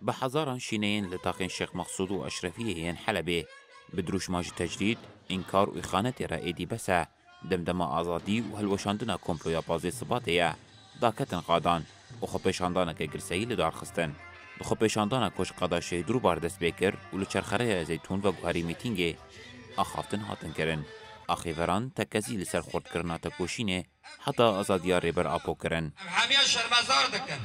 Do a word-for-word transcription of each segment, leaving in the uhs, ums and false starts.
Bi hezaran şîneyên li taxên Şêx Mexsûd û Eşrefiyê yên Helebê bi dirûşma ji tecrîd, înkar û îxanetê re êdî bes e, demdema azadî û hilweşandina komploya pazdeh Sibatê ye, daketin qadan û xwepêşandaneke girseyî li dar xistin. Di xwepêşandana ku ji qada Şehîd Rûbar dest pê kir û li Çerxereya Zeytûn veguherî mîtîngê, axaftin hatin kirin. Axêveran tekezî li ser xurtkirina tekoşînê heta azadiya Rêber Apo kirin. Em hemiya şermezar dikin.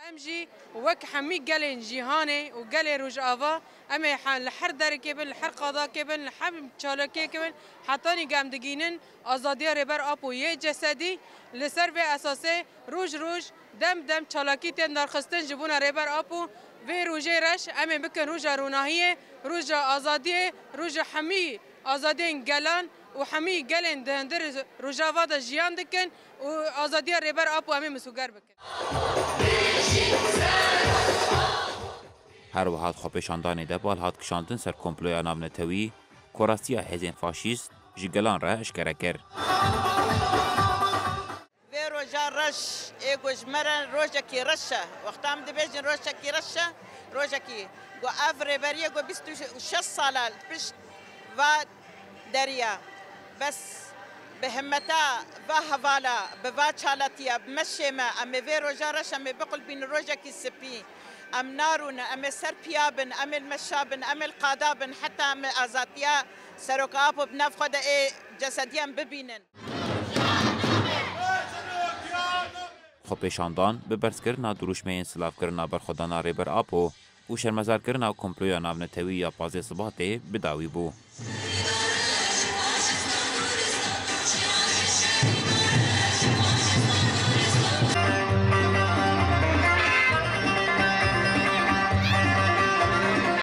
Em jî wek hemî gelên cîhanê û gelê Rojava, em ê he-, li her derekê bin, li her qadakê bin, li her çalakiyekê bin, hetanî ku em digihînin azadiya Rêber Apo yê cesedî, li ser vê esasê roj roj, dem dem çalakî tên darxistin ji bona Rêber Apo. Vê rojê reş em ê bikin roja ronahiyê, roja azadiyê, roja hemî azadiyên gelan û hemî gelên di hundir Rojava de jiyan dikin û azadiya Rêber Apo em ê misoger bikin. Her wiha di xwepêşandanê de bal hat kişandin ser komploya navnetewî ku rastiya hêzên faşîst ji gelan re eşkere kir. Vê roja reş ê ku ji me re rojekî reş e. Wexta em dibêjin rojekî reş e, rojekî ku ev rêberiyê ku bîst û şeş sal e li pişt va deriya. Bes bi himmeta va hevala, bi va çalatiya, bi meşê me, em ê vê roja reş em ê biqulbînin rojekî spî. Em narûnin, em ê ser piya bin, em ê li meşa bin, em ê li qada bin, heta em ê azadiya Serok Apo bi nav xwe de ê cesediyan bibînin. Xwepêşandan bi berzkirina dirûşmeyên silavkirina berxwedana Rêber Apo û şermezarkirina komploya navnetewî ya pazdeh Sibatê bi dawî bû.